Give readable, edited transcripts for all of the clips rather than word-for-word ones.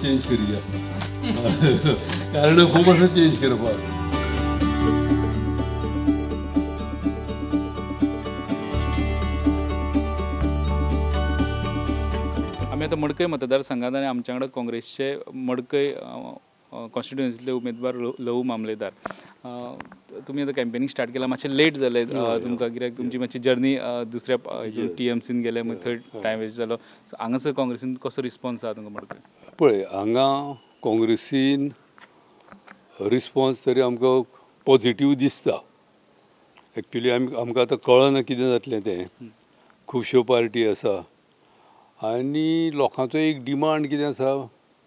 Change करया, कारण खूब आसा चेंज करपाक. आमी आतां मडकय मतदारसंघात आनी आमच्या वांगडा काँग्रेसचे मडकय कॉन्स्टिट्युएन्सीतले उमेदवार लहू मामलेदार. तुमी आतां कॅम्पेनींग स्टार्ट केलां, मातशें लेट जालें तुमकां, कित्याक तुमची मातशी जर्नी दुसऱ्या हितून टीएमसीन गेले, मागीर थंय टायम वेस्ट जालो. सो हांगासर काँग्रेसीन कसो रिस्पॉन्स आसा तुमकां मडकय? पळय, हांगा काँग्रेसीन रिस्पॉन्स तरी आमकां पॉजिटीव दिसता. एक्चुली आमकां आतां कळना कितें जातलें तें. खुबश्यो पार्टी आसा आनी लोकांचो एक डिमांड कितें आसा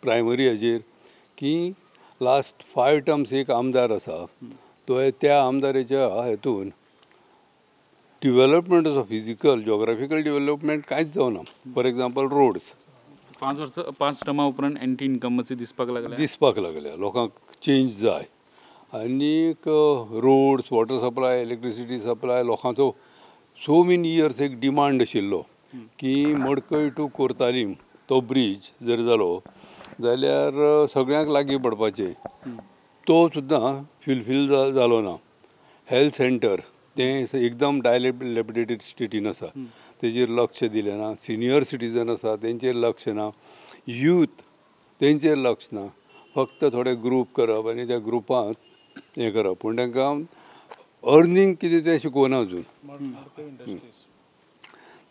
प्रायमरी हाजेर की लास्ट 5 टर्म्स एक आमदार आसा, तो त्या आमदाराच्या हेतून डिवेलपमेंट आसा, फिजिकल जोग्राफिकल डिवेलपमेंट कांयच जावना. फॉर एग्जाम्पल रोड्स, 5 वर्सां 5 टर्मा उपरांत एंटी इन्कम्बन्सी दिसपाक लागल्या, लोकांक चेंज जाय. आनीक roads, water supply, electricity supply, लोकांचो सो मेनी इयर्स एक डिमांड आशिल्लो की मडकय टू कोर्तालीम तो ब्रीज जर जालो जाल्यार सगळ्यांक लागीं पडपाचें, तो सुद्दां फुलफील जालो ना. हेल्थ सेंटर तें एकदम डायलॅपिडेटेड स्टेटीन आसा, तेजेर लक्ष दिलें ना. सिनियर सिटीजन आसा तेंचेर लक्ष ना, यूथ तेंचेर लक्ष ना. फक्त थोडे ग्रूप करप आनी त्या ग्रुपांत हें करप, पूण तांकां अर्निंग कितें तें शिकोवना अजून.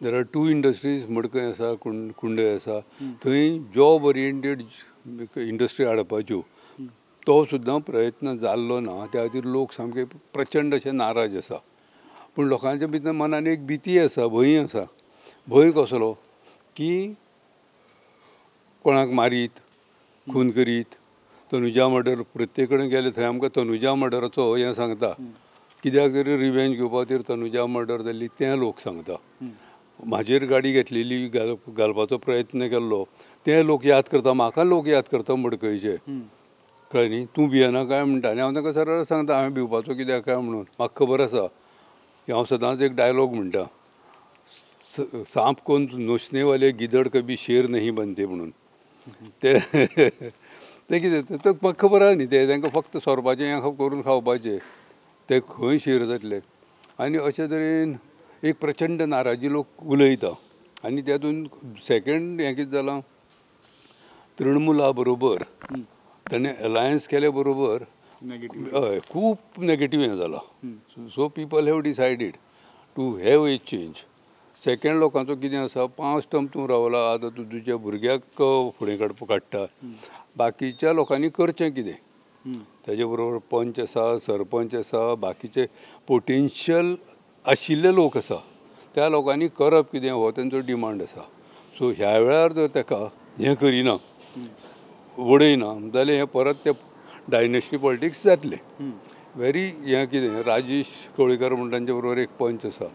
There are 2 industries, Madkai आसा, कुंडय आसा, थंय जॉब ओरिएंटेड इंडस्ट्री हाडपाच्यो, तो सुद्दां प्रयत्न जाल्लो ना. त्या खातीर लोक सामके प्रचंड अशे नाराज आसा. पूण लोकांच्या भितर मनान एक भीती आसा, भंय आसा. भंय कसलो की कोणाक मारीत, खून करीत. तनुजा मर्डर प्रत्येक कडेन गेले थंय आमकां तनुजा मर्डराचो हें सांगता, कित्याक तरी रिवेंज घेवपा खातीर तनुजा मर्डर जाल्ली तें लोक सांगता. म्हाजेर गाडी घेतलेली घालपाचो प्रयत्न केल्लो ते लोक याद करता, म्हाका लोक याद करता मडकयचे, कळ्ळें न्ही. तूं भियेना काय म्हणटा, आनी हांव तांकां सरळ सांगता हांवें भिवपाचो कित्याक काय म्हणून, म्हाका खबर आसा. हांव सदांच एक डायलॉग म्हणटा, सांप कोण नोचने वाले गिदड कभी शेर नहीं बनते म्हणून. ते तें कितें तें म्हाका खबर आसा न्ही, तें तांकां फक्त सोरपाचें हें करून खावपाचें, ते खंय शेर जातले. आनी अशे तरेन एक प्रचंड नाराजी लोक उलयता. आनी तातूंत सेकेंड हें कितें जालां, तृणमुला बरोबर ताणें अलायन्स केल्या बरोबर हय खूब नेगेटीव हें जालां. So people have decided to have a change. Second लोकांचो कितें आसा, 5 टर्म तूं रावला, आतां तूं तुज्या भुरग्याक फुडें काडटा, बाकीच्या लोकांनी करचें कितें. ताजे बरोबर पंच आसा, सरपंच आसा, बाकीचे पोटेन्शियल आशिल्ले लोक आसा, त्या लोकांनी करप कितें हो तेंचो डिमांड आसा. सो ह्या वेळार जर ताका हें करिना, वडयना जाल्यार हें परत ते डायनेस्टी पॉलिटिक्स जातलें. वेरी हें कितें, राजेश कवळेकर म्हण तांचे बरोबर एक पंच आसा,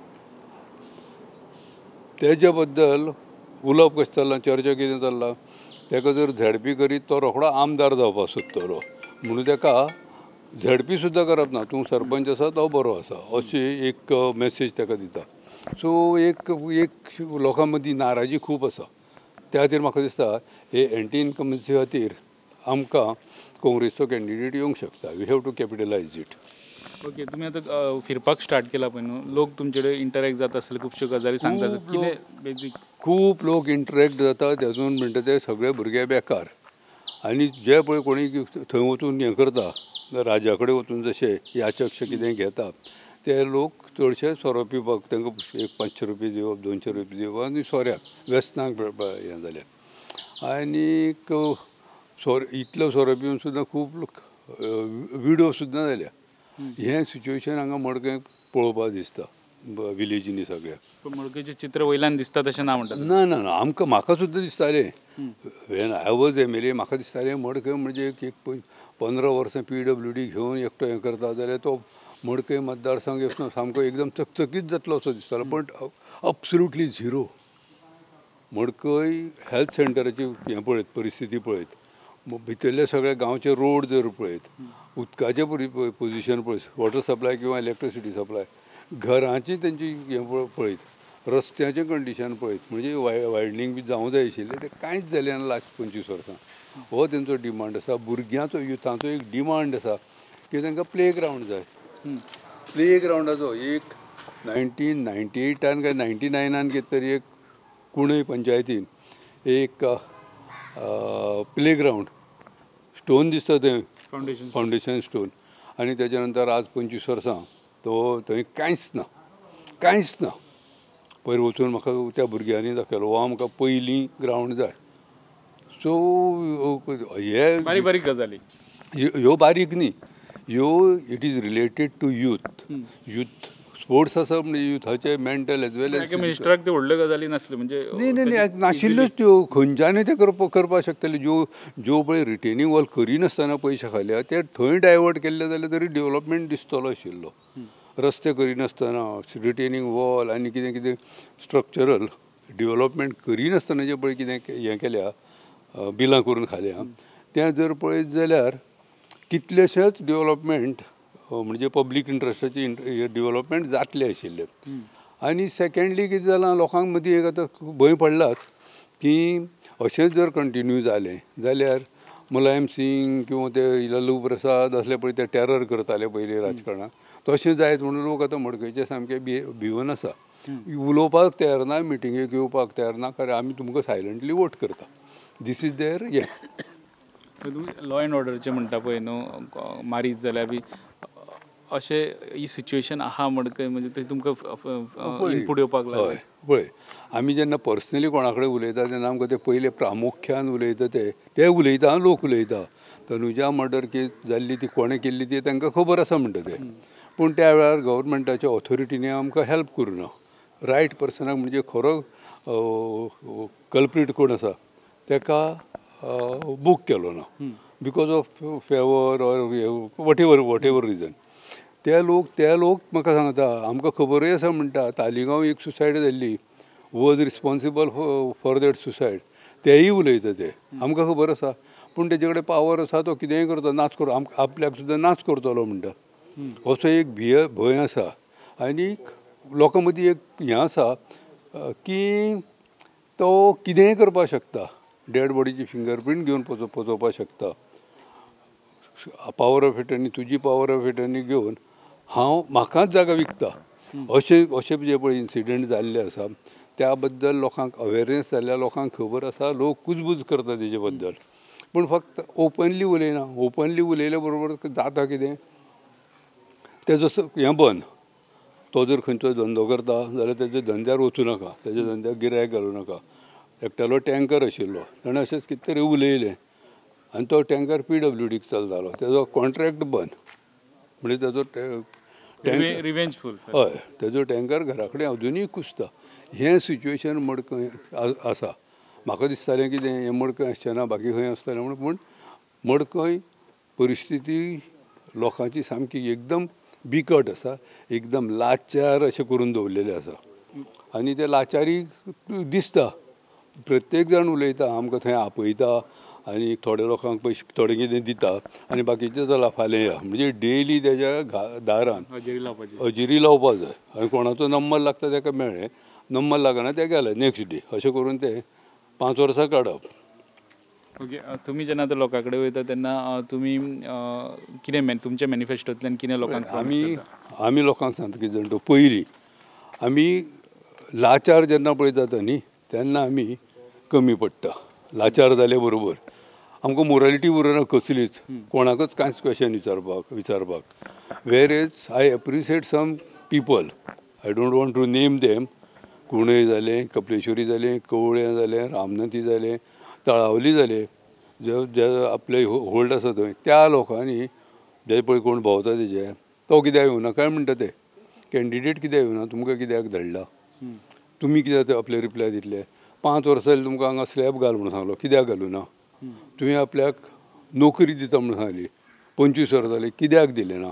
तेज्या बद्दल उलोवप कशें चल्लां, चर्चा कितें चल्लां, ताका जर झेडपी करीत तो रोखडो आमदार जावपाक सोदतलो, म्हणून ताका झेडपी सुद्दां करप ना, तूं सरपंच आसा तो बरो आसा अशी एक मॅसेज ताका दिता. सो एक एक लोकां मदीं नाराजी खूब आसा. त्या खातीर म्हाका दिसता हे एंटी इन्कम्बन्सी खातीर आमकां काँग्रेसचो कॅन्डिडेट येवंक शकता. We have to capitalise it. Okay, तुमी आतां फिरपाक स्टार्ट केला पळय न्हू, लोक तुमचे कडेन इंटरॅक्ट जाता आसतले, खुबश्यो गजाली सांगता, कितें बेजीक? खूब लोक इंटरॅक्ट जाता, तातूंत म्हणटा ते सगळे भुरगे बेकार, आनी जे पळय कोणी थंय वचून हें करता, राजा कडेन वचून जशे याचकशे कितें घेता, ते लोक चडशे सोरो पिवपाक तांकां एक 500 रुपया दिवप, 200 रुपया दिवप, आनी सोऱ्याक वेसनाक हें जालें. आनीक सोरो इतलो सोरो पिवन सुद्दां खूब लोक विडो सुद्दां जाल्या. हें सिच्युएशन हांगा मडकय पळोवपाक दिसता विलेजींनी सगळ्या. पूण मडकयचें चित्र वयल्यान दिसता तशें ना म्हणटा? ना ना ना, आमकां म्हाका सुद्दां दिसतालें, when I was MLA म्हाका दिसतालें मडकय म्हणजे एक 15 वर्सां PWD घेवन एकटो हें करता जाल्यार तो मडकय मतदारसंघ सामको एकदम चकचकीत जातलो असो दिसतालो, पण अब्सोल्युटली झिरो. मडकय हेल्थ सेंटराची हें पळयत, परिस्थिती पळयत, भितरले सगळे गांवचे रोड जर पळयत, उदकाचें पोजिशन पळयत, वॉटर सप्लाय किंवा इलेक्ट्रिसिटी सप्लाय, घरांची तेंची हें पळयत, रस्त्याचें कंडिशन पळयत, म्हणजे वायडनींग बी जावंक जाय आशिल्लें तें कांयच जालें ना लास्ट 25 वर्सां. हो तेंचो डिमांड आसा. भुरग्यांचो युथांचो एक डिमांड आसा की तांकां प्ले ग्रावंड जाय. प्ले ग्रावंडाचो एक 1998 काय 99 कितें तरी एक कुणय पंचायतीन एक प्ले ग्रावंड स्टोन दिसता थंय, फावंडेशन स्टोन, आनी तेच्या नंतर आज 25 वर्सां तो थंय कांयच ना, कांयच ना. पयर वचून म्हाका त्या भुरग्यांनी दाखयलो, हो आमकां पयलीं ग्रावंड जाय. सो हे बारीक बारीक गजाली ह्यो बारीक न्ही, ह्यो it is related to youth. Youth sports आसा म्हणजे युथाचे मेंटल एज वेल एज मिनिस्टराक त्यो व्हडल्यो गजाली नासल्यो म्हणजे न्ही न्ही न्ही नाशिल्ल्योच त्यो, खंयच्यानूय ते करपाक शकतले. ज्यो ज्यो पळय रिटेनींग वॉल करिनासतना पयशे खाल्या ते थंय डायवर्ट केल्ले जाल्यार तरी डेवलपमेंट दिसतलो आशिल्लो. रस्ते करिनासतना रिटेनींग वॉल आनी कितें कितें स्ट्रक्चरल डेवलपमेंट करिनासतना जे पळय कितें हें केल्या, बिलां करून खाल्या, तें जर पळयत जाल्यार कितलेशेच डेवलपमेंट म्हणजे पब्लीक इंट्रस्टाची डेवलपमेंट जातलें आशिल्लें. आनी सेकेंडली कितें जालां, लोकांक मदीं एक आतां भंय पडलाच की अशेंच जर कंटिन्यू जालें जाल्यार मुलायम सिंग किंवा ते लालू प्रसाद असले पळय ते टेरर करताले पयलीं राजकारणाक, तशें जायत म्हणून लोक आतां मडकयचे सामके भिवन आसा, उलोवपाक तयार ना, मिटिंगेक येवपाक तयार ना, कारण आमी तुमकां सायलंटली वोट करता. This is there हें. तुमी लॉ एंड ऑर्डरचें म्हणटा पळय न्हू, मारीत जाल्यार बी अशें ही सिच्युएशन आहा मडकय म्हणजे तशें तुमकां इनपूट येवपाक लागलें? हय, पळय आमी जेन्ना पर्सनली कोणा कडेन उलयता तेन्ना आमकां ते पयले प्रामुख्यान उलयता, ते उलयता, लोक उलयता. तनुजा मर्डर केस जाल्ली ती कोणें केल्ली ती तांकां खबर आसा म्हणटा ते, पूण त्या वेळार गव्हर्मेंटाच्या ऑथॉरिटीनी आमकां हेल्प करूं ना. रायट पर्सनाक म्हणजे खरो कल्प्रीट कोण आसा ताका बूक केलो ना because of favour or whatever reason. ते लोक म्हाका सांगता आमकां खबरूय आसा म्हणटा, तालिगांव एक सुसायड जाल्ली, was responsible for that suicide, तेय उलयता ते, आमकां खबर आसा, पूण तेजे कडेन पावर आसा, तो कितेंय करता, नाच करता, आमकां आपल्याक सुद्दां नाच करतलो म्हणटा. असो एक भंय आसा. आनी लोकां मदीं एक हें आसा की तो कितेंय करपाक शकता, डेड बॉडीची फिंगरप्रिंट घेवन पोचोवपाक शकता, पावर ऑफ एटर्नी, तुजी पावर ऑफ एटर्नी घेवन हांव म्हाकाच जागा विकता, अशें अशें जे पळय इन्सिडंट जाल्ले आसा त्या बद्दल लोकांक अवेरनेस जाल्ल्या, लोकांक खबर आसा, लोक कुजबूज करता तेजे बद्दल, पूण फक्त ओपनली उलयना. ओपनली उलयल्या बरोबर जाता कितें, तेजो हें बंद, तो जर खंयचो धंदो करता जाल्यार तेज्या धंद्यार वचूं नाका, तेज्या धंद्याक गिरायक घालूं नाका. एकट्यालो टँकर आशिल्लो, ताणें अशेंच कितें तरी उलयलें आनी तो टँकर PWDक चलतालो, तेजो कॉन्ट्रॅक्ट बंद, म्हणजे तेजो टँकर रिवेंजफूल, हय, तेजो टँकर घरा कडेन अजुनूय कुसता. हें सिच्युएशन मडकय आसा. म्हाका दिसतालें कितें हें मडकय आसचें ना, बाकी खंय आसतलें म्हूण, पूण मडकय परिस्थिती लोकांची सामकी एकदम बिकट आसा, एकदम लाचार अशें करून दवरलेलें आसा. आनी ते लाचारी दिसता, प्रत्येक जाण उलयता, आमकां थंय आपयता आनी थोड्या लोकांक पयशे थोडे कितें दिता आनी बाकीचे चला फाल्यां या, म्हणजे डेली तेज्या दारान हजेरी लावपा जाय. आनी कोणाचो नंबर लागता ताका मेळ्ळें, नंबर लागना ते गेले नेक्स्ट डे, अशें करून ते 5 वर्सां काडप. ओके, तुमी जेन्ना आतां लोकां कडेन वयता तेन्ना तुमी कितें तुमच्या मॅनिफेस्टोंतल्यान कितें लोकांक आमी लोकांक सांगता कितें जाण, पयलीं आमी लाचार जेन्ना पळय जाता न्ही तेन्ना आमी कमी पडटा. लाचार जाले बरोबर आमकां मोरालिटी उरना कसलीच, कोणाकच कांयच क्वेशन विचारपाक. Whereas I appreciate some people, I don't want to name them, Kunai जालें, कपलेश्वरी जालें, कवळें जालें, रामनाथी जालें, तळावली जालें, जे जे आपले होल्ड आसा थंय त्या लोकांनी जे पळय कोण भोंवता तेजे तो कित्याक येवना काय म्हणटा, ते कॅन्डिडेट कित्याक येवना, तुमकां कित्याक धाडला, तुमी कित्याक आपले रिप्लाय दितले, 5 वर्सां जालीं तुमकां हांगा स्लॅब घाल म्हणून सांगलो, कित्याक घालूं ना, तुवें आपल्याक नोकरी दिता म्हणून सांगली, 25 वर्सां जालीं कित्याक दिलें ना,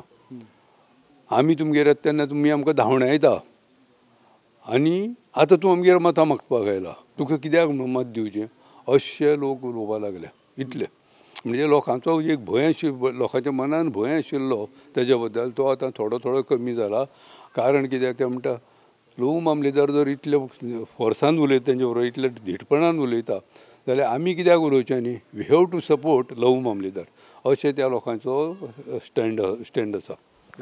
आमी तुमगेर येता तेन्ना तुमी आमकां धांवणायता आनी आतां तूं आमगेर मतां मागपाक आयला, तुका कित्याक म्हणून मत दिवचें, अशे लोक उलोवपाक लागले. इतले म्हणजे लोकांचो एक भंय आशिल्लो, लोकांच्या मनान भंय आशिल्लो तेज्या बद्दल, तो आतां थोडो थोडो कमी जाला. कारण कित्याक ते म्हणटा लोक मामलेदार जर इतले फोर्सान उलयता तेंच्या बरोबर, इतले धीटपणान उलयता जाल्यार आमी कित्याक उलोवचें न्ही, we have to support Lavoo Mamledar अशें त्या लोकांचो स्टँड आसा.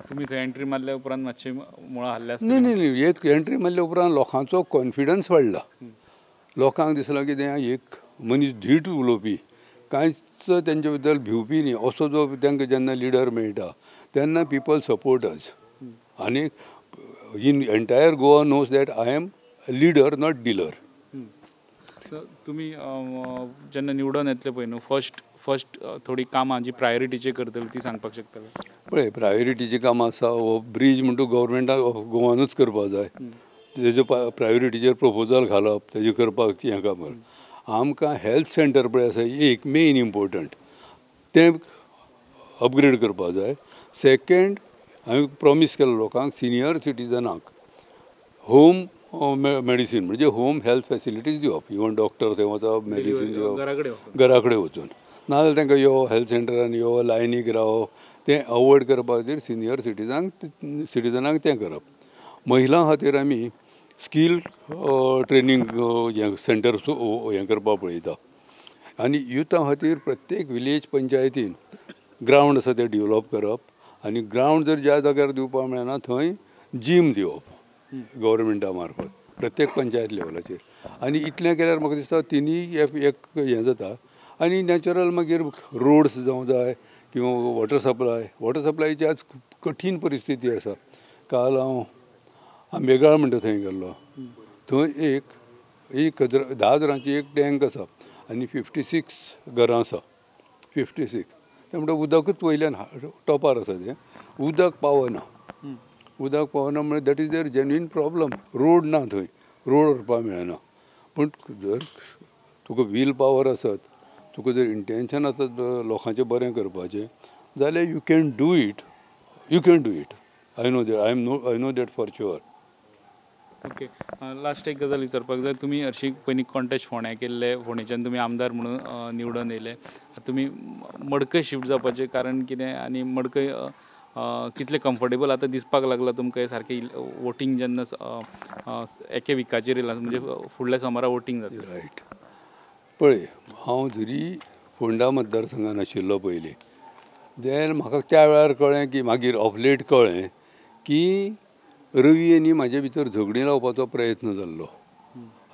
तुमी थंय एंट्री मारल्या उपरांत मातशें मुळां हाल्लें? न्ही न्ही न्ही, एक एंट्री मारल्या उपरांत लोकांचो कॉन्फिडन्स वाडला. लोकांक दिसलां कितें एक मनीस धीट उलोवपी, कांयच तेंचे बद्दल भिवपी न्ही असो जो तांकां जेन्ना लिडर मेळटा तेन्ना पिपल सपोर्ट अस. आनी in entire Goa knows that I am leader not dealer. तुमी जेन्ना निवडून येतले पळय न्हू, फर्स्ट थोडी कामां जी प्रायोरिटीचेर करतली ती सांगपाक शकतले? पळय, प्रायोरिटीची कामां आसा, हो ब्रीज म्हणटा गव्हर्मेंटाक गोवानूच करपाक जाय, तेजे प्रायोरिटीचेर प्रपोजल घालप, तेजें करपाक हें काम. आमकां हेल्थ सेंटर पळय आसा एक मेन इम्पोर्टंट, तें अपग्रेड करपाक जाय. सेकेंड, हांवें प्रोमीस केलो लोकांक सिनियर सिटीजनाक होम मेडिसीन म्हणजे होम हेल्थ फेसिलिटीज दिवप, इवन डॉक्टर थंय वचप, मेडिसीन दिवप घरा कडेन वचून, नाजाल्यार तांकां यो हेल्थ सेंटरान यो लायनीक राव, तें अवॉयड करपा खातीर सिनियर सिटीजनांक तें करप. महिलां खातीर आमी स्कील ट्रेनींग हें सेंटर हें करपाक पळयता. आनी युथा खातीर प्रत्येक विलेज पंचायतीन ग्रावंड आसा तें डिवलॉप करप, आनी ग्रावंड जर ज्या जाग्यार दिवपाक मेळना थंय जीम दिवप गव्हर्मेंटा मार्फत प्रत्येक पंचायत लेवलाचेर. आनी इतलें केल्यार म्हाका दिसता तिनूय एक हें जाता. आनी नॅचरल मागीर रोड्स जावं जाय किंवा वॉटर सप्लाय, वॉटर सप्लायची आज कठीण परिस्थिती आसा. काल हांव आंबेगाळ म्हणटा थंय गेल्लो, थंय एक 10 हजारांची एक टँक आसा आनी 56 घरां आसा, 56. तें म्हणटा उदकूच वयल्यान टॉपार आसा, तें उदक पावना, उदक पावना म्हळ्यार that is their genuine problem. Road ना थंय, रोड व्हरपाक मेळना. पूण जर तुका वील पावर आसत, तुका जर इंटेन्शन आसत लोकांचें बरें करपाचें जाल्यार you can do it, you can do it. I know that, I know that for sure. Okay, last एक गजाल विचारपाक जाय. तुमी हरशीं पयलीं कॉन्टेस्ट फोंड्या केल्ले, फोंडेच्यान तुमी आमदार म्हणून निवडून येयले. तुमी मडकय शिफ्ट जावपाचें कारण कितें आनी मडकय कितलें कम्फर्टेबल आतां दिसपाक लागलां तुमकां? सारकें वोटींग जेन्ना एके विकाचेर येयलां, म्हणजे फुडल्या सोमारा वोटींग जातलें. रायट, पळय, हांव जरी फोंडा मतदारसंघान आशिल्लो पयलीं, देन म्हाका त्या वेळार कळ्ळें की मागीर ऑफ लेट कळ्ळें की रवी आनी म्हाजे भितर झगडीं लावपाचो प्रयत्न जाल्लो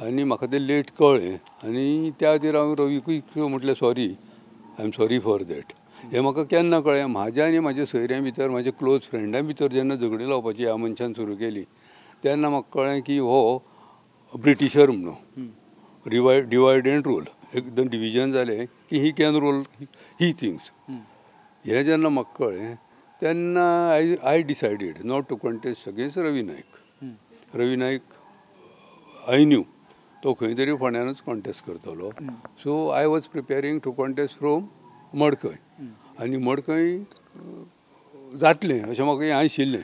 आनी म्हाका तें लेट कळ्ळें. आनी त्या खातीर हांव रवीकूय म्हटलें sorry, I am sorry for that. हें म्हाका केन्ना कळ्ळें, म्हाज्या आनी म्हाज्या सोयऱ्यां भितर, म्हाज्या क्लोज फ्रेंडां भितर जेन्ना झगडीं लावपाची ह्या मनशान सुरू केली तेन्ना म्हाका कळ्ळें की हो ब्रिटिशर म्हणून डिवायड एंड रूल, एकदम डिविजन जालें की he can rule he things. हें जेन्ना म्हाका कळ्ळें तेन्ना I decided not to contest against Ravi Naik. Ravi Naik I knew तो खंय तरी फोंड्यानूच कॉन्टेस्ट करतलो. So I was preparing to contest from Madkai, आनी मडकय जातलें अशें म्हाका हें आशिल्लें,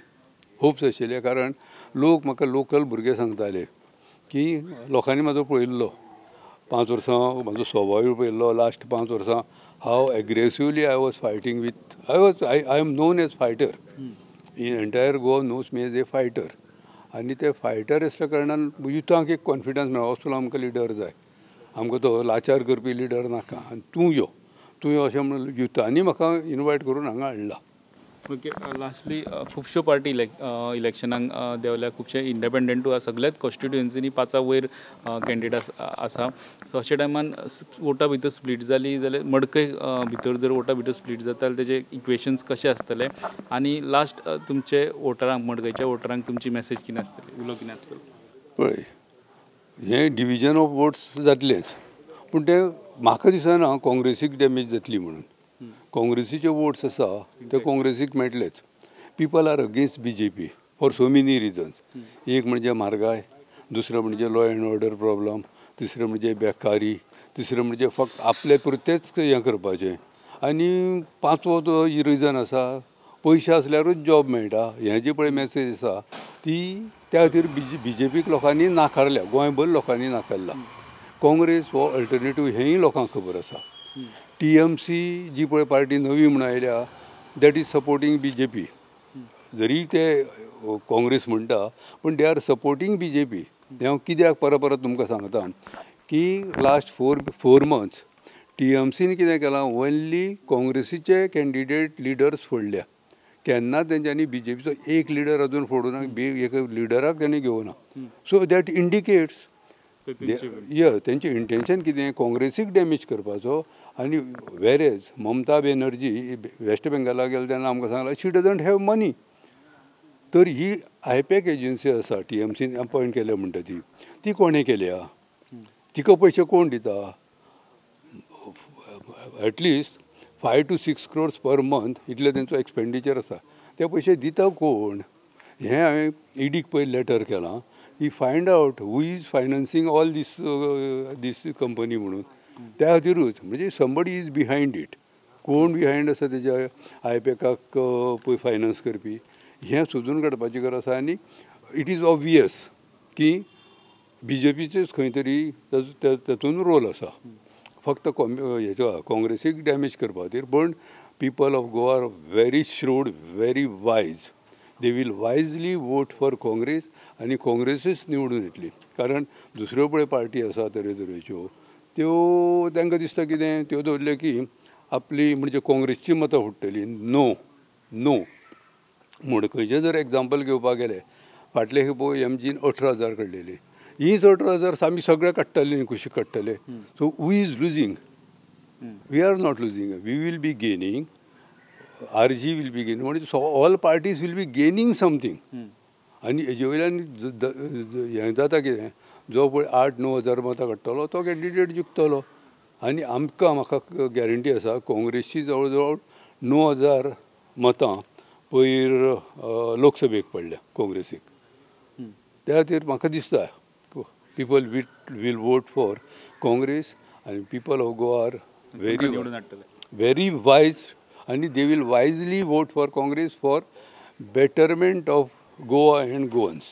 होप्स आशिल्ले. कारण लोक म्हाका लोकल भुरगे सांगताले की लोकांनी म्हाजो पळयल्लो 5 वर्सां, म्हाजो स्वभावूय पळयल्लो. लास्ट 5 वर्सां how aggressively I was fighting with, I am known as fighter, in entire Goa knows me as a fighter. आनी ते फायटर आसल्या कारणान युथांक एक कॉन्फिडन्स मेळ्ळो, असलो आमकां लिडर जाय, आमकां तो लाचार करपी लिडर नाका, आनी तूं यो, तूं यो अशें म्हणून युथांनी म्हाका इनवायट करून हांगा हाडला. ओके, लास्टली खुबश्यो पार्टी इलेक्शनाक देंवल्या, खुबशे इंडिपेंडंटूय आसा, सगल्याच कॉन्स्टिट्युएन्सीनी 5 वयर कॅन्डिडेट आसा. सो अशा टायमान वोटां भितर स्प्लीट जाली जाल्यार मडकय भितर जर वोटां भितर स्प्लीट जाता जाल्यार तेजे इक्वेशन्स कशे आसतले आनी लास्ट तुमचे वोटरांक, मडकयच्या वोटरांक तुमची मॅसेज कितें आसतली, उलो कितें आसतलो? पळय, हें डिविजन ऑफ वोट्स जातलेंच, पूण तें म्हाका दिसना काँग्रेसीक डॅमेज जातली म्हणून. काँग्रेसीचे वोट्स आसा ते काँग्रेसीक मेळटलेच. People are against BJP for so many reasons. एक म्हणजे म्हारगाय, दुसरें म्हणजे लॉ एंड ऑर्डर प्रॉब्लम, तिसरें म्हणजे बेकारी, तिसरें म्हणजे फक्त आपले पुरतेच हें करपाचें, आनी 5वो तो रिजन आसा पयशे आसल्यारूच जॉब मेळटा. हें जी पळय मॅसेज आसा ती त्या खातीर बीजेपीक लोकांनी नाकारल्या, गोंयभर लोकांनी नाकारला. काँग्रेस हो अल्टरनेटीव हेंय लोकांक खबर आसा. टीएमसी जी पळय पार्टी नवी म्हूण आयल्या, that is supporting BJP. जरी ते काँग्रेस म्हणटा पूण they are supporting BJP. हें हांव कित्याक परत परत तुमकां सांगता की लास्ट फोर मंथ्स TMCन कितें केलां, ओन्ली काँग्रेसीचे कॅन्डिडेट लिडर्स फोडल्या. केन्ना तेंच्यांनी BJPचो एक लिडर अजून फोडूना, एक लिडराक तेणी घेवना. सो that indicates य तेंचें इंटेन्शन कितें, काँग्रेसीक डॅमेज करपाचो. आनी वेरेज ममता बॅनर्जी वेस्ट बेंगालाक गेले तेन्ना आमकां सांगलां शी डजंट have money. तर ही आयपॅक एजन्सी आसा TMCन अपॉयंट केल्या म्हणटा ती, ती कोणें केल्या, तिका पयशे कोण दिता? At least 5 to 6 crores per month इतले तेंचो एक्सपेंडिचर आसा. ते पयशे दिता कोण हें हांवें ईडीक पयर लेटर केलां की find out who is financing all this this company म्हणून. त्या खातीरूच म्हणजे समबडी is behind it. कोण बिहायंड आसा तेज्या आयपॅकाक पळय फायनान्स करपी, हें सोदून काडपाची गरज आसा. आनी it is obvious की BJPचेच खंय तरी तातूंत रोल आसा, फक्त हेचो काँग्रेसीक डॅमेज करपा खातीर. पण people of Goa are very shrewd, very wise. They will wisely vote for Congress आनी काँग्रेसूच निवडून येतली. कारण दुसऱ्यो पळय पार्टी आसा तरेतरेच्यो, त्यो तांकां दिसता कितें, त्यो दवरल्यो की आपली म्हणजे काँग्रेसची मतां फुट्टली. नो नो, मडकयचें जर एग्जाम्पल घेवपाक गेलें, फाटले खेपो MGन 18,000 काडलेली, हीच 18,000 आमी सगळे काडटले न्ही, कुशीक काडटले. So who is losing? We are not losing, we will be gaining, RG will be gaining, म्हणजे all parties will be gaining something. आनी हेजे वयल्यान हें जाता कितें, जो पळय 8-9 हजार मतां काडटलो तो कॅन्डिडेट जिखतलो. आनी आमकां म्हाका गॅरंटी आसा काँग्रेसची जवळ जवळ 9,000 मतां पयर लोकसभेक पडल्या काँग्रेसीक. त्या खातीर म्हाका दिसता people will vote for Congress आनी people of Goa are very very wise आनी they will wisely vote for Congress for betterment of Goa and Goans.